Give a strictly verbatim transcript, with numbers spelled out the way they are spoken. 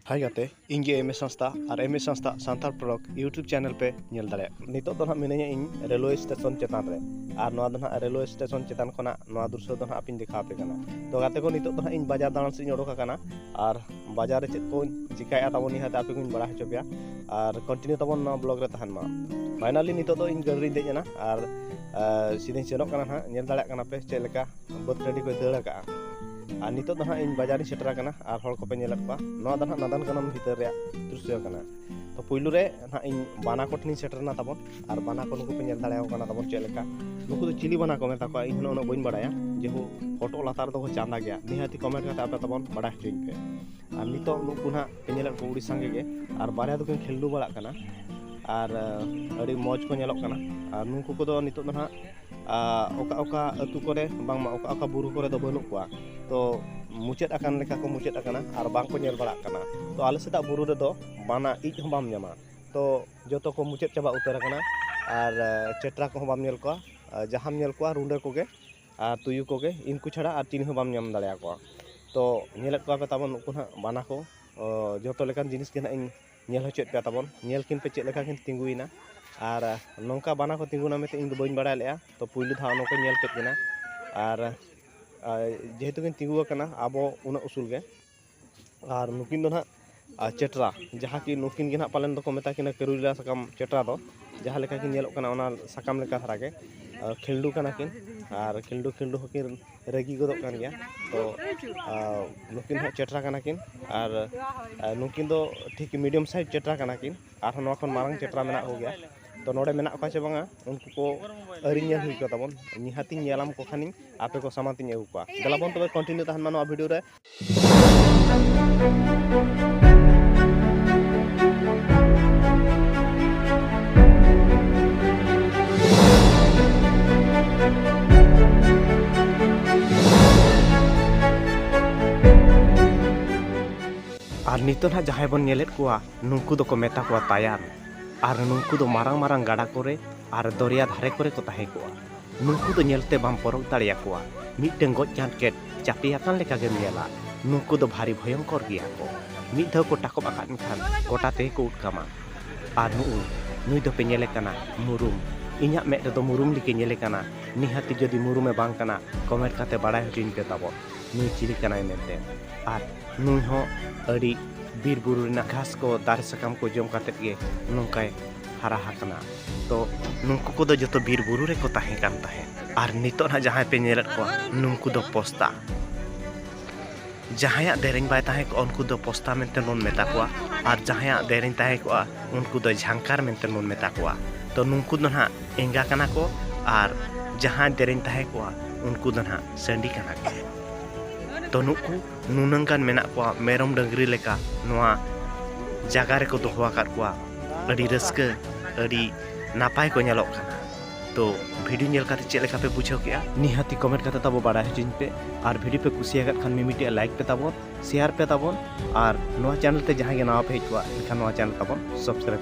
ᱦᱟᱭ ᱜᱟᱛᱮ, ᱤᱧ ᱜᱮ ᱮᱢ ᱮᱥ ᱦᱟᱸᱥᱫᱟ ᱟᱨ ᱮᱢ ᱮᱥ ᱦᱟᱸᱥᱫᱟ ᱥᱟᱱᱛᱟᱲ ᱯᱨᱚᱰᱚᱠᱴ YouTube ᱪᱮᱱᱮᱞ ᱯᱮ ᱧᱮᱞ ᱫᱟᱲᱮᱭᱟᱜᱼᱟ᱾ ᱱᱤᱛᱚᱜ ᱫᱚ ᱱᱟᱦᱟᱜ ᱢᱤᱱᱟᱹᱧᱟ ᱤᱧ ᱨᱮᱞᱣᱮ ᱥᱴᱮᱥᱚᱱ ᱪᱮᱛᱟᱱ ᱨᱮ, ᱟᱨ ᱱᱚᱣᱟ ᱫᱚ ᱱᱟᱦᱟᱜ ᱨᱮᱞᱣᱮ ᱥᱴᱮᱥᱚᱱ ᱪᱮᱛᱟᱱ ᱠᱷᱚᱱᱟᱜ ᱱᱚᱣᱟ ᱫᱨᱤᱥᱥᱚ ᱫᱚ ᱱᱟᱦᱟᱜ ᱟᱯᱮᱧ ᱫᱮᱠᱷᱟᱣ ᱟᱯᱮ ᱠᱟᱱᱟ᱾ ᱛᱚ ᱜᱟᱛᱮ ᱠᱚ, ᱱᱤᱛᱚᱜ ᱫᱚ ᱱᱟᱦᱟᱜ ᱤᱧ ᱵᱟᱡᱟᱨ ᱫᱟᱬᱟᱱ ᱥᱮᱫ ᱤᱧ ᱚᱰᱚᱠ ᱟᱠᱟᱱᱟ, ᱟᱨ ᱵᱟᱡᱟᱨ ᱨᱮ ᱪᱮᱫ ᱠᱚᱧ ᱪᱤᱠᱟᱹᱭᱮᱫᱼᱟ ᱛᱟᱵᱚᱱ ᱱᱤᱦᱟᱹᱛ ᱟᱯᱮ ᱠᱚᱧ ᱵᱟᱲᱟᱭ ᱦᱚᱪᱚ ᱯᱮᱭᱟ, ᱟᱨ ᱠᱚᱱᱴᱤᱱᱤᱭᱩ ᱛᱟᱵᱚᱱ ᱱᱚᱣᱟ ᱵᱞᱚᱜ ᱨᱮ ᱛᱟᱦᱮᱱ ᱢᱟ᱾ ᱯᱷᱟᱭᱱᱟᱞᱤ ᱱᱤᱛᱚᱜ ᱫᱚ ᱤᱧ ᱜᱟᱹᱰᱤ ᱨᱤᱧ ᱫᱮᱡ ᱮᱱᱟ, ᱟᱨ ᱟᱨ ᱥᱤᱫᱷᱟᱹᱧ ᱥᱮᱱᱚᱜ ᱠᱟᱱᱟ ᱱᱟᱦᱟᱜ᱾ ᱧᱮᱞ ᱫᱟᱲᱮᱭᱟᱜ ᱠᱟᱱᱟ ᱯᱮ ᱪᱮᱫ ᱞᱮᱠᱟ ᱵᱟᱹᱫᱽ ᱴᱟᱺᱰᱤ ᱠᱚᱭ ᱫᱟᱹᱲ ᱟᱠᱟᱜᱼᱟ᱾ ᱟᱨ ᱱᱤᱛᱚᱜ ᱫᱚ ᱱᱟᱦᱟᱜ ᱤᱧ ᱵᱟᱡᱟᱨᱤᱧ ᱥᱮᱴᱮᱨ ᱟᱠᱟᱱᱟ, ᱟᱨ ᱦᱚᱲ ᱠᱚᱯᱮ ᱧᱮᱞᱮᱫ ᱠᱚᱣᱟ᱾ ᱱᱚᱣᱟ ᱫᱚ ᱱᱟᱦᱟᱜ ᱱᱟᱫᱟᱱ ᱠᱟᱱᱚᱱ ᱵᱷᱤᱛᱟᱹᱨ ᱨᱮᱭᱟᱜ ᱫᱨᱤᱥᱥᱚ ᱠᱟᱱᱟ᱾ ᱛᱚ ᱯᱩᱭᱞᱩ ᱨᱮ ᱱᱟᱦᱟᱜ ᱤᱧ ᱵᱟᱱᱟ ᱠᱚ ᱴᱷᱮᱱᱤᱧ ᱥᱮᱴᱮᱨ ᱮᱱᱟ ᱛᱟᱵᱚᱱ, ᱟᱨ ᱵᱟᱱᱟ ᱠᱚ ᱱᱩᱠᱩ ᱯᱮ ᱧᱮᱞ ᱫᱟᱲᱮᱭᱟᱠᱚ ᱠᱟᱱᱟ ᱛᱟᱵᱚᱱ ᱪᱮᱫ ᱞᱮᱠᱟ᱾ ᱱᱩᱠᱩ ᱫᱚ ᱪᱤᱞᱤ ᱵᱟᱱᱟ ᱠᱚ ᱢᱮᱛᱟ ᱠᱚᱣᱟ, ᱤᱧ ᱦᱚᱸ ᱩᱱᱟᱹᱜ ᱵᱟᱹᱧ ᱵᱟᱲᱟᱭᱟ᱾ ᱡᱮᱦᱳᱠ, ᱦᱚᱴᱚᱜ ᱞᱟᱛᱟᱨ ᱨᱮᱫᱚ ᱠᱚ ᱪᱟᱸᱫᱟ ᱜᱮᱭᱟ᱾ ᱱᱤᱦᱟᱹᱛᱤ ᱠᱚᱢᱮᱱᱴ ᱠᱟᱛᱮ ᱟᱯᱮ ᱛᱟᱵᱚᱱ ᱵᱟᱰᱟᱭ ᱦᱚᱪᱚᱧ ᱯᱮ᱾ ᱟᱨ ᱱᱤᱛᱚᱜ ᱱᱩᱠᱩ ᱱᱟᱦᱟᱜ ᱯᱮ ᱧᱮᱞᱮᱫ ᱠᱚ ᱟᱹᱰᱤ ᱥᱟᱸᱜᱮ ᱜᱮ, ᱟᱨ ᱵᱟᱨᱭᱟ ᱫᱚᱠᱤᱱ ᱠᱷᱮᱞᱰᱩ ᱵᱟᱲᱟᱜ ᱠᱟᱱᱟ, ᱟᱨ ᱟᱹᱰᱤ ᱢᱚᱡᱽ ᱠᱚ ᱧᱮᱞᱚᱜ ᱠᱟᱱᱟ᱾ ᱟᱨ ᱱᱩᱠᱩ ᱠᱚᱫᱚ ᱱᱤᱛᱚᱜ ᱫᱚ ᱱᱟᱦᱟᱜ ᱟᱨ ᱚᱠᱟ ᱚᱠᱟ ᱟᱹᱛᱩ ᱠᱚᱨᱮ, ᱵᱟᱝᱢᱟ ᱚᱠᱟ ᱚᱠᱟ ᱵᱩᱨᱩ ᱠᱚᱨᱮ ᱫᱚ ᱵᱟᱹᱱᱩᱜ ᱠᱚᱣᱟ᱾ ᱛᱚ ᱢᱩᱪᱟᱹᱫ ᱟᱠᱟᱱ ᱞᱮᱠᱟ ᱠᱚ ᱢᱩᱪᱟᱹᱫ ᱟᱠᱟᱱᱟ ᱟᱨ ᱵᱟᱝ ᱠᱚ ᱧᱮᱞ ᱵᱟᱲᱟᱜ ᱠᱟᱱᱟ᱾ ᱛᱚ ᱟᱞᱮ ᱥᱮᱫᱟᱜ ᱵᱩᱨᱩ ᱨᱮᱫᱚ ᱵᱟᱱᱟ ᱤᱡ ᱦᱚᱸ ᱵᱟᱢ ᱧᱟᱢᱟ᱾ ᱛᱚ ᱡᱚᱛᱚ ᱠᱚ ᱢᱩᱪᱟᱹᱫ ᱪᱟᱵᱟ ᱩᱛᱟᱹᱨ ᱟᱠᱟᱱᱟ᱾ ᱟᱨ ᱟᱨ ᱪᱮᱴᱨᱟ ᱠᱚᱦᱚᱸ ᱵᱟᱢ ᱧᱮᱞ ᱠᱚᱣᱟ᱾ ᱟᱨ ᱡᱟᱦᱟᱸᱢ ᱧᱮᱞ ᱠᱚᱣᱟ ᱨᱩᱸᱰᱟᱹ ᱠᱚᱜᱮ ᱟᱨ ᱛᱩᱭᱩ ᱠᱚᱜᱮ, ᱤᱱᱠᱩ ᱪᱷᱟᱲᱟ ᱟᱨ ᱪᱤᱞᱤ ᱦᱚᱸ ᱵᱟᱢ ᱧᱟᱢ ᱫᱟᱲᱮᱭᱟᱠᱚᱣᱟ᱾ ᱛᱚ ᱧᱮᱞᱮᱫ ᱠᱚᱣᱟ ᱯᱮ ᱛᱟᱵᱚᱱ ᱱᱩᱠᱩ ᱱᱟᱦᱟᱜ ᱵᱟᱱᱟ ᱠᱚ᱾ ᱚ, ᱡᱚᱛᱚ ᱞᱮᱠᱟᱱ ᱡᱤᱱᱤᱥ ᱜᱮ ᱱᱟᱦᱟᱜ ᱤᱧ ᱧᱮᱞ ᱦᱚᱪᱚᱭᱮᱫ ᱯᱮᱭᱟ ᱛᱟᱵᱚᱱ᱾ ᱧᱮᱞ ᱠᱤᱱ ᱯᱮ ᱪᱮᱫ ᱞᱮᱠᱟ ᱠᱤᱱ ᱛᱤᱸᱜᱩᱭᱮᱱᱟ᱾ ᱟᱨ ᱱᱚᱝᱠᱟ ᱵᱟᱱᱟ ᱠᱚ ᱛᱤᱸᱜᱩᱱᱟ ᱢᱮᱱᱛᱮ ᱤᱧ ᱫᱚ ᱵᱟᱹᱧ ᱵᱟᱲᱟᱭ ᱞᱮᱫᱼᱟ᱾ ᱛᱚ ᱯᱩᱭᱞᱩ ᱫᱷᱟᱣ ᱱᱚᱝᱠᱟᱧ ᱧᱮᱞ ᱠᱮᱫ ᱠᱤᱱᱟ᱾ ᱟᱨ ᱟᱨ ᱡᱮᱦᱮᱛᱩ ᱠᱤᱱ ᱛᱤᱸᱜᱩ ᱟᱠᱟᱱᱟ ᱟᱵᱚ ᱩᱱᱟᱹᱜ ᱩᱥᱩᱞ ᱜᱮ, ᱟᱨ ᱱᱩᱠᱤᱱ ᱫᱚ ᱱᱟᱦᱟᱜ ᱟᱨ ᱪᱮᱴᱨᱟ, ᱡᱟᱦᱟᱸ ᱠᱤ ᱱᱩᱠᱤᱱ ᱜᱮ ᱱᱟᱦᱟᱜ ᱯᱟᱞᱮᱱ ᱫᱚᱠᱚ ᱢᱮᱛᱟ ᱠᱤᱱᱟ ᱠᱟᱹᱨᱩᱭᱞᱟ ᱥᱟᱠᱟᱢ ᱪᱮᱴᱨᱟ ᱫᱚ, ᱡᱟᱦᱟᱸ ᱞᱮᱠᱟ ᱠᱤᱱ ᱧᱮᱞᱚᱜ ᱠᱟᱱᱟ ᱚᱱᱟ ᱥᱟᱠᱟᱢ ᱞᱮᱠᱟ ᱫᱷᱟᱨᱟ ᱜᱮ᱾ ᱟᱨ ᱠᱷᱤᱞᱰᱩ ᱠᱟᱱᱟ ᱠᱤᱱ, ᱟᱨ ᱠᱷᱤᱞᱰᱩ ᱠᱷᱤᱞᱰᱩ ᱦᱚᱸᱠᱤᱱ ᱨᱟᱹᱜᱤ ᱜᱚᱫᱚᱜ ᱠᱟᱱ ᱜᱮᱭᱟ᱾ ᱛᱚ ᱟᱨ ᱱᱩᱠᱤᱱ ᱦᱟᱸᱜ ᱪᱮᱴᱨᱟ ᱠᱟᱱᱟ ᱠᱤᱱ, ᱟᱨ ᱟᱨ ᱱᱩᱠᱤᱱ ᱫᱚ ᱴᱷᱤᱠ ᱢᱤᱰᱤᱭᱟᱢ ᱥᱟᱭᱤᱡᱽ ᱪᱮᱴᱨᱟ ᱠᱟᱱᱟ ᱠᱤᱱ, ᱟᱨᱦᱚᱸ ᱱᱚᱣᱟ ᱠᱷᱚᱱ ᱢᱟᱨᱟᱝ ᱪᱮᱴᱨᱟ ᱢᱮᱱᱟᱜ ᱠᱚᱜᱮᱭᱟ᱾ ᱛᱚ ᱱᱚᱰᱮ ᱢᱮᱱᱟᱜ ᱠᱚᱣᱟ ᱪᱮ ᱵᱟᱝᱟ, ᱩᱱᱠᱩ ᱠᱚ ᱟᱹᱣᱨᱤ ᱧᱮᱞ ᱦᱩᱭ ᱠᱚ ᱛᱟᱵᱚᱱ᱾ ᱱᱤᱦᱟᱹᱛᱤᱧ ᱧᱮᱞᱟᱢ ᱠᱚ ᱠᱷᱟᱱᱤᱧ ᱟᱯᱮ ᱠᱚ ᱥᱟᱢᱟᱝ ᱛᱤᱧ ᱟᱹᱜᱩ ᱠᱚᱣᱟ᱾ ᱫᱮᱞᱟ ᱵᱚᱱ ᱛᱚᱵᱮ ᱠᱚᱱᱴᱤᱱᱤᱭᱩ ᱛᱟᱦᱮᱱ ᱢᱟ ᱱᱚᱣᱟ ᱵᱷᱤᱰᱤᱭᱳ ᱨᱮ᱾ ᱟᱨ ᱱᱤᱛᱚᱜ ᱱᱟᱦᱟᱜ ᱡᱟᱦᱟᱸᱭ ᱵᱚᱱ ᱧᱮᱞᱮᱫ ᱠᱚᱣᱟ, ᱱᱩᱠᱩ ᱫᱚᱠᱚ ᱢᱮᱛᱟ ᱠᱚᱣᱟ ᱛᱟᱭᱟᱱ᱾ ᱟᱨ ᱱᱩᱠᱩ ᱫᱚ ᱢᱟᱨᱟᱝ ᱢᱟᱨᱟᱝ ᱜᱟᱰᱟ ᱠᱚᱨᱮ ᱟᱨ ᱫᱚᱨᱭᱟ ᱫᱷᱟᱨᱮ ᱠᱚᱨᱮ ᱠᱚ ᱛᱟᱦᱮᱸ ᱠᱚᱜᱼᱟ᱾ ᱱᱩᱠᱩ ᱫᱚ ᱧᱮᱞᱛᱮ ᱵᱟᱢ ᱯᱚᱨᱚᱠ ᱫᱟᱲᱮᱭᱟᱠᱚᱣᱟ᱾ ᱢᱤᱫᱴᱟᱝ ᱜᱚᱡ ᱠᱟᱱᱠᱮᱫ ᱪᱟᱯᱮ ᱟᱠᱟᱱ ᱞᱮᱠᱟ ᱜᱮᱢ ᱧᱮᱞᱟ᱾ ᱱᱩᱠᱩ ᱫᱚ ᱵᱷᱟᱨᱤ ᱵᱷᱚᱭᱚᱝᱠᱚᱨ ᱜᱮᱭᱟ ᱠᱚ᱾ ᱢᱤᱫ ᱫᱷᱟᱣ ᱠᱚ ᱴᱟᱠᱚᱵ ᱟᱠᱟᱫ ᱢᱮᱠᱷᱟᱱ ᱜᱚᱴᱟ ᱛᱮᱜᱮ ᱠᱚ ᱩᱴᱠᱟᱢᱟ᱾ ᱟᱨ ᱱᱩᱜᱼᱩᱭ, ᱱᱩᱭ ᱫᱚᱯᱮ ᱧᱮᱞᱮ ᱠᱟᱱᱟ ᱢᱩᱨᱩᱢ᱾ ᱤᱧᱟᱹᱜ ᱢᱮᱫ ᱨᱮᱫᱚ ᱢᱩᱨᱩᱢ ᱞᱮᱠᱮ ᱧᱮᱞᱮ ᱠᱟᱱᱟ᱾ ᱱᱤᱦᱟᱹᱛᱤ ᱡᱩᱫᱤ ᱢᱩᱨᱩᱢᱮ ᱵᱟᱝ ᱠᱟᱱᱟ, comment ᱠᱟᱛᱮ ᱵᱟᱲᱟᱭ ᱦᱚᱪᱚᱧ ᱯᱮ ᱛᱟᱵᱚᱱ, ᱱᱩᱭ ᱪᱤᱞᱤ ᱠᱟᱱᱟᱭ ᱢᱮᱱᱛᱮ᱾ ᱟᱨ ᱱᱩᱭ ᱦᱚᱸ ᱟᱹᱰᱤ ᱵᱤᱨ ᱵᱩᱨᱩ ᱨᱮᱱᱟᱜ ᱜᱷᱟᱥ ᱠᱚ, ᱫᱟᱨᱮ ᱥᱟᱠᱟᱢ ᱠᱚ ᱡᱚᱢ ᱠᱟᱛᱮᱫ ᱜᱮ ᱱᱚᱝᱠᱟᱭ ᱦᱟᱨᱟ ᱟᱠᱟᱱᱟ᱾ ᱛᱚ ᱱᱩᱠᱩ ᱠᱚᱫᱚ ᱡᱚᱛᱚ ᱵᱤᱨ ᱵᱩᱨᱩ ᱨᱮᱠᱚ ᱛᱟᱦᱮᱸ ᱠᱟᱱ ᱛᱟᱦᱮᱸᱫ᱾ ᱟᱨ ᱱᱤᱛᱚᱜ ᱱᱟᱦᱟᱜ ᱡᱟᱦᱟᱸᱭ ᱯᱮ ᱧᱮᱞᱮᱫ ᱠᱚᱣᱟ, ᱱᱩᱠᱩ ᱫᱚ ᱯᱚᱥᱛᱟ᱾ ᱡᱟᱦᱟᱸᱭᱟᱜ ᱫᱮᱨᱮᱧ ᱵᱟᱭ ᱛᱟᱦᱮᱸ ᱠᱚᱜᱼᱟ, ᱩᱱᱠᱩ ᱫᱚ ᱯᱚᱥᱛᱟ ᱢᱮᱱᱛᱮ ᱵᱚᱱ ᱢᱮᱛᱟ ᱠᱚᱣᱟ᱾ ᱟᱨ ᱡᱟᱦᱟᱸᱭᱟᱜ ᱫᱮᱨᱮᱧ ᱛᱟᱦᱮᱸ ᱠᱚᱜᱼᱟ, ᱩᱱᱠᱩ ᱫᱚ ᱡᱷᱟᱝᱠᱟᱨ ᱢᱮᱱᱛᱮ ᱵᱚᱱ ᱢᱮᱛᱟ ᱠᱚᱣᱟ᱾ ᱛᱚ ᱱᱩᱠᱩ ᱫᱚ ᱱᱟᱦᱟᱜ ᱮᱸᱜᱟ ᱠᱟᱱᱟ ᱠᱚ, ᱟᱨ ᱡᱟᱦᱟᱸᱭ ᱫᱮᱨᱮᱧ ᱛᱟᱦᱮᱸ ᱠᱚᱜᱼᱟ, ᱩᱱᱠᱩ ᱫᱚ ᱱᱟᱦᱟᱜ ᱥᱟᱺᱰᱤ ᱠᱟᱱᱟ ᱠᱚ᱾ ᱛᱚ ᱱᱩᱠᱩ ᱱᱩᱱᱟᱹᱝ ᱜᱟᱱ ᱢᱮᱱᱟᱜ ᱠᱚᱣᱟ, ᱢᱮᱨᱚᱢ ᱰᱟᱹᱝᱨᱤ ᱞᱮᱠᱟ ᱱᱚᱣᱟ ᱡᱟᱭᱜᱟ ᱨᱮᱠᱚ ᱫᱚᱦᱚ ᱟᱠᱟᱫ ᱠᱚᱣᱟ᱾ ᱟᱹᱰᱤ ᱨᱟᱹᱥᱠᱟᱹ, ᱟᱹᱰᱤ ᱱᱟᱯᱟᱭ ᱠᱚ ᱧᱮᱞᱚᱜ ᱠᱟᱱᱟ᱾ ᱛᱚ video ᱧᱮᱞ ᱠᱟᱛᱮ ᱪᱮᱫ ᱞᱮᱠᱟ ᱯᱮ ᱵᱩᱡᱷᱟᱹᱣ ᱠᱮᱜᱼᱟ? ᱱᱤᱦᱟᱹᱛᱤ comment ᱠᱟᱛᱮ ᱛᱟᱵᱚ ᱵᱟᱲᱟᱭ ᱦᱚᱪᱚᱧ ᱯᱮ᱾ ᱟᱨ video ᱯᱮ ᱠᱩᱥᱤᱭᱟᱠᱟᱫ ᱠᱷᱟᱱ ᱢᱤᱢᱤᱫᱴᱤᱡ like ᱯᱮ ᱛᱟᱵᱚᱱ, share ᱯᱮ ᱛᱟᱵᱚᱱ᱾ ᱟᱨ ᱱᱚᱣᱟ channel ᱛᱮ ᱡᱟᱦᱟᱸᱭ ᱜᱮ ᱱᱟᱣᱟ ᱯᱮ ᱦᱮᱡ ᱠᱚᱜᱼᱟ, ᱮᱱᱠᱷᱟᱱ ᱱᱚᱣᱟ channel ᱛᱟᱵᱚᱱ subscribe